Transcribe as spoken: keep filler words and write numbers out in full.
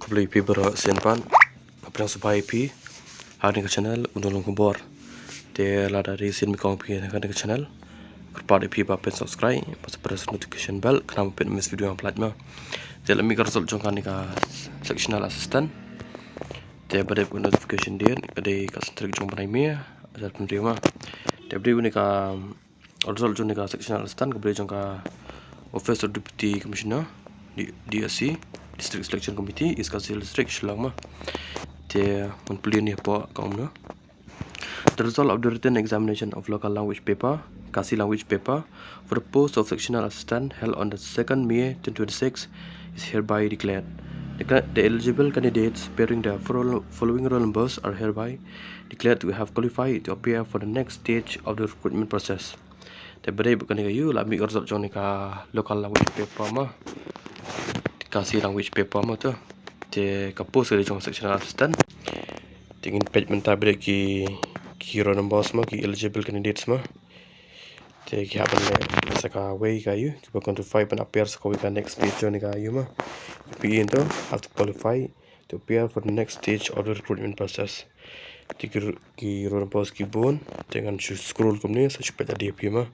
Khublei phi baroh sien pat. Nga pdiang sngewbha ïa phi ha kane ka channel U Nonglang Khubor. Te lada dei sien me kong phi ha kane ka channel, kyrpad ïa phi ba phin subscribe, ba sa press notification bell, khnang ba phin miss video upload ma. Te la mih ka result jong kane ka sectional assistant. Te ba dei ka notification date ka dei ka tarik jong u bnai May, hajar pynriew ma. Te ba dei une ka result jong kane ka sectional assistant kaba dei jong ka Office of Deputy Commissioner, D-, D S C, District Selection Committee, East Khasi Hills District, Shillong ma. Te ngan pule ïa kane hapoh ka ong kumno. The result of the written examination of local language paper, Khasi language paper, for the post of sectional assistant held on the second May twenty twenty-six is hereby declared. The, the eligible candidates bearing the fol-, following roll numbers are hereby declared to have qualified to appear for the next stage of the recruitment process. Te ba dei bad kane ka ïoh la mih ka result jong kane ka local language paper ma. Khasi language paper ma to. Te ka post ka dei jong sectional assistant. Te ngin peit mynta ba dei ki, ki roll numbers ma, ki eligible candidates ma. Te ki hap ban leh sa kawei ka ïoh, kiba qualify ban appear sa kawei ka next stage jong kane ka ïoh ma. Phi ïoh to, have to qualify to appear for the next stage of the recruitment process. Te ki, ki roll numbers ki bun, te ngan shu scroll kumne, sa shu peit da D P ma.